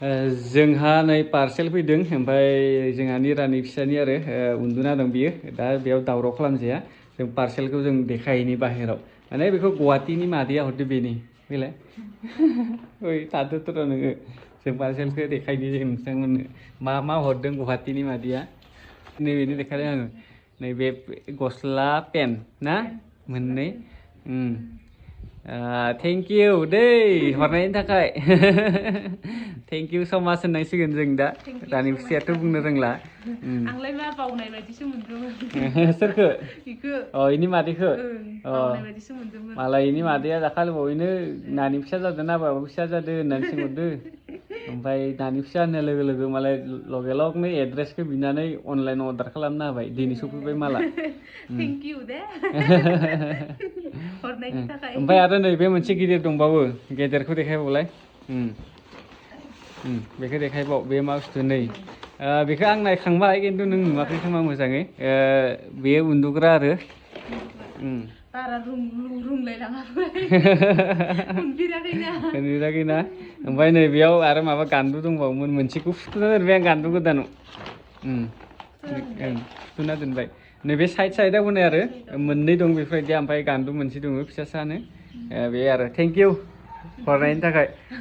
जोंहा नै पार्सेल फैदों ओमफ्राय जोंहानि रानि फिसानि आरो उन्दुना दं बियो दा बेयाव दावराव खालामजाया जों पार्सेलखौ जों देखायहैनि बाहेराव माने बेखौ गुवाहाटीनि मादैया हरदो बेनि फैलाय ओइ थाथ'थ' र' नोङो जों पार्सेलखौ देखायनि जों नोंथांमोननो मा हरदों गुवाहाटीनि मादैया नैबेनो देखायदों आङो नैबे गस्ला पेन्ट ना मोननै थेंक इउ दै हरनायनि थाखाय थेंक इउ स माच होननांसिगोन जों दा रानि फिसायाथ' बुंनो रोंला आंलाय मा बावनाय बायदिसो मोनदोंमोन सोरखो इखो इनि मादैखो बावनाय बायदिसो मोनदोंमोन मालाय इनि मादैया दाखालि बावैनो नानि फिसा जादों ना बाबु फिसा जादों होननानै सोंहरदो ओमफ्राय नानि फिसा होननाय लोगो लोगो मालाय लगे लगनो एड्रेसखौ बिनानै अनलाइन अर्डार खालामना होबाय दिनै सफैबाय माला थेंक इउ दे हरनायनि थाखाय ओमफ्राय आरो नैबे मोनसे गिदिर दंबावो गेदेरखौ देखायबावलाय बेखौ देखायबाव बे मा बुस्थु नै बेखौ आं नायखांबाय खिन्थु नों नुवाखै खोमा मोजाङै बेयो उन्दुग्रा आरो बारा रुंलायलाङाखै उन्दुराखैना ओमफ्राय नै बेयाव आरो माबा गान्दु दंबावोमोन मोनसेखौ फुथुना दोनबाय आं गान्दु गोदानाव फुथुना दोनबाय नैबे साइडआव होनाय आरो मोननै दं बेफोरबायदि ओमफ्राय गान्दु मोनसे दङ फिसा सानो बे आरो थेंक इउ हरनायनि थाखाय